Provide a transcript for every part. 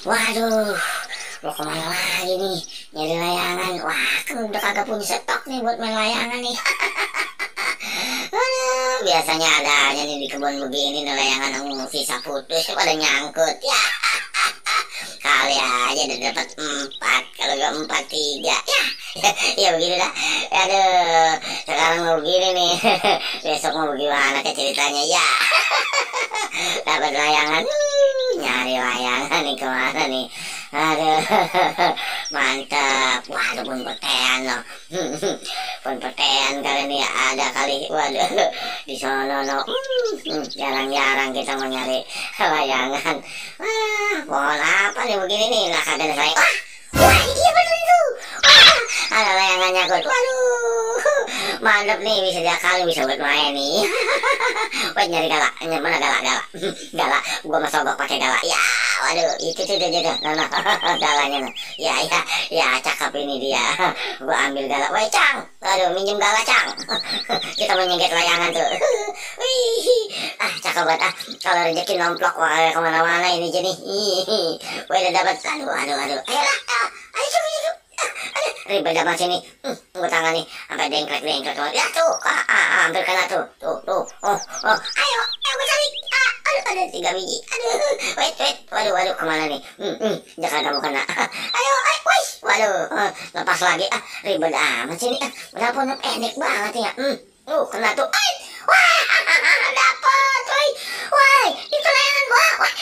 Waduh, mau kemana lagi nih? Nyari layangan. Wah, kan udah kagak punya stok nih buat main layangan nih. Aduh, biasanya ada aja nih di kebun begini nih layangan bisa putus pada nyangkut. Ya, kali aja udah dapat 4, kalau gak 4 3. Ya, ya begini dah. Aduh, sekarang mau begini nih. Besok mau bagaimana ke ceritanya ya? Dapat layangan. Nyari layangan nih kemana nih? Aduh, mantap. Waduh, pun petean loh. Pun petean kali ini ada kali. Waduh, di sono no. Jarang-jarang kita mau nyari layangan. Wah, pohon apa nih begini nih? Lah kagak ada layangan. Wah, iya bener itu. Wah, ada layangan nyangkut. Waduh, mantap nih, bisa diakali, bisa buat main nih. Buat nyari galak, mana galak. Galak, gua mau sogok pakai galak. Ya, waduh, itu nah, galaknya. Ya, cakep ini dia. Gua ambil galak. Woi, Cang. Aduh, minjem galak, Cang. Kita mau nyeget layangan tuh. Wih, cakep banget. Kalau rezeki nomplok kemana-mana ini jadi. Woi, udah dapat. Aduh. Ayolah, ayo coba. Ribet dapat sini. Gua tangan nih sampai dengklek. Ya tuh, hampir kena tuh. Oh. Ayo gua cari. Aduh, ada 3 biji. Aduh, wait. Waduh, kemana nih? Jangan kamu kena. Ayo, woi. Waduh, lepas lagi. Ribet amat sini. Kenapa pendek banget ya? Kena tuh. Wah, dapat, woi. Woi, itu layangan gua. Woi,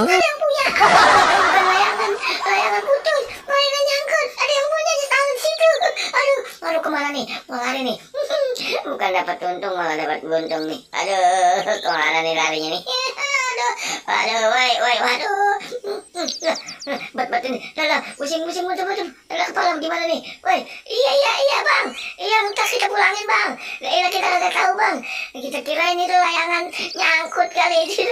ada yang punya. Bukan layangan putus. Layangan nyangkut. Ada yang punya di tangan situ. Aduh, kemana nih? Mau lari nih. Bukan dapat untung, malah dapat buntung nih. Aduh, kemana nih larinya nih? Waduh, waduh. Bat ini. Lah, pusing betul. Lah, kepala gimana nih? Woi, iya, Bang. Iya, entar kita pulangin, Bang. Lah, kita kagak tahu, Bang. Kita kirain itu layangan nyangkut kali itu.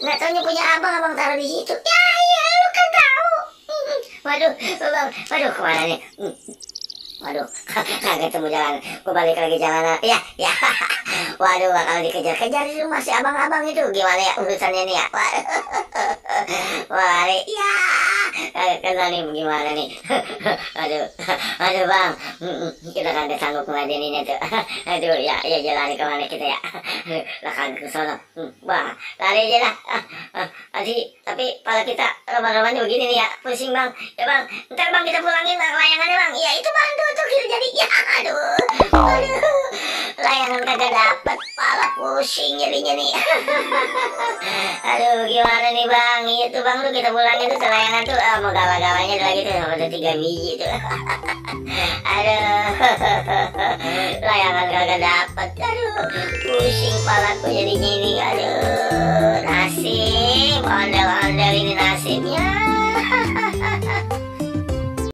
Enggak taunya punya abang taruh di situ. Ya, iya, lu kan tahu. Waduh, Bang. Waduh, kemana nih? Waduh, kagak ketemu jalan. Gue balik lagi jalan. Ya. Waduh, bakal dikejar-kejar itu masih abang-abang itu. Gimana ya urusannya nih ya? Waduh, ya. Kagak kenal nih gimana nih. Aduh Bang. Kita kagak sanggup ngeladeninnya tuh. Aduh, ya jalan kemana kita ya? Lah kagak ke sono. Wah, lari aja lah. Tapi pala kita lama-lamanya begini nih ya. Pusing, Bang. Ya, Bang. Ntar Bang kita pulangin layangannya, Bang. Ya, itu Bang tuh kita jadi. Ya, aduh. Layangan kagak dapat, pala pusing jadinya nih. Aduh, gimana nih Bang? Itu Bang tuh kita pulangin tuh layangan tuh mau galak-galaknya lagi tuh ada 3 biji tuh. Aduh, layangan kagak dapat. Aduh, pusing palaku jadinya ini. Aduh, nasib ondel-ondel ini nasibnya.